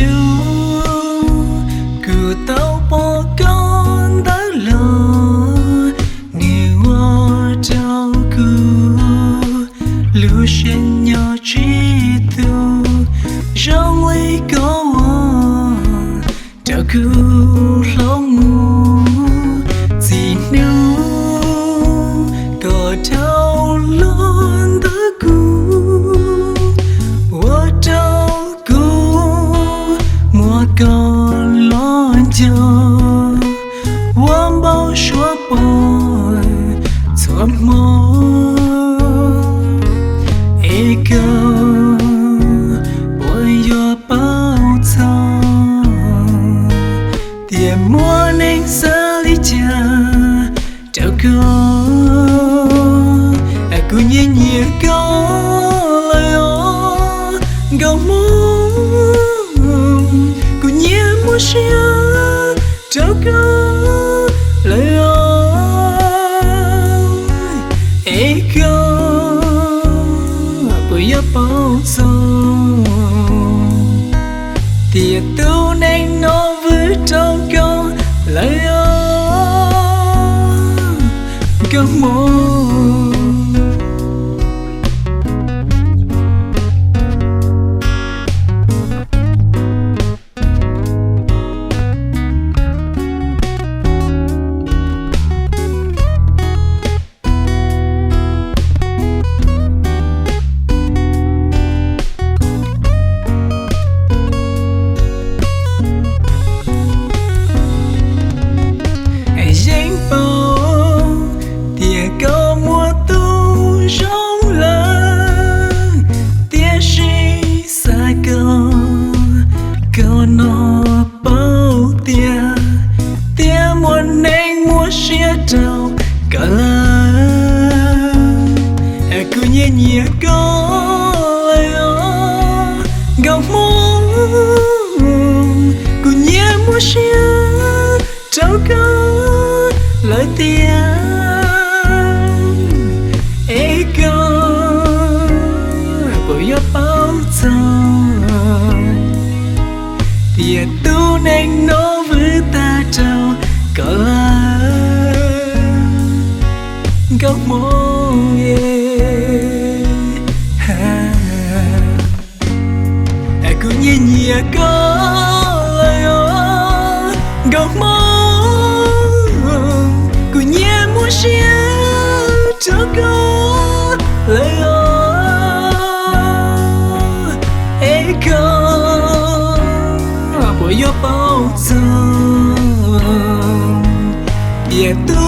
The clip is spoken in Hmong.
Hnub kuv tau pom koj ntawd los, nws ua rau kuv lub siab nyob tsis tu, zoo li koj ua rau kuv hlob mus. Txij hnub koj dhau los ntawm kuv, ua rau kuv muaj koj los nco, ua npau suav pom txhua hmo. Es koj puas yuav paub txog tias muaj neeg xav li cas rau koj? Kuv nyiam nyiam koj lawm os nkauj hmoob, kuv nyiam muaj sia rau koj lawm os. Es koj puas yuav paub txog tias tus neeg no vwm rau koj lawm os nkauj hmoob? Yeej paub tias koj muaj tus zoo lawm, tiam sis xav kom koj no paub tias, tias muaj neeg muaj sia rau koj lawm. Kuv nyiam nyiam koj lawm os nkauj hmoob, kuv nyiam muaj sia rau koj lawm tiag. Es koj puas yuav paub txog tias tus neeg no vwm tag rau koj lawm nkauj hmoob? Kuv nyiam nyiam koj lawm os nkauj hmoob, kuv nyiam muaj sia rau koj lawm os. Es koj puas yuav paub txog tias tus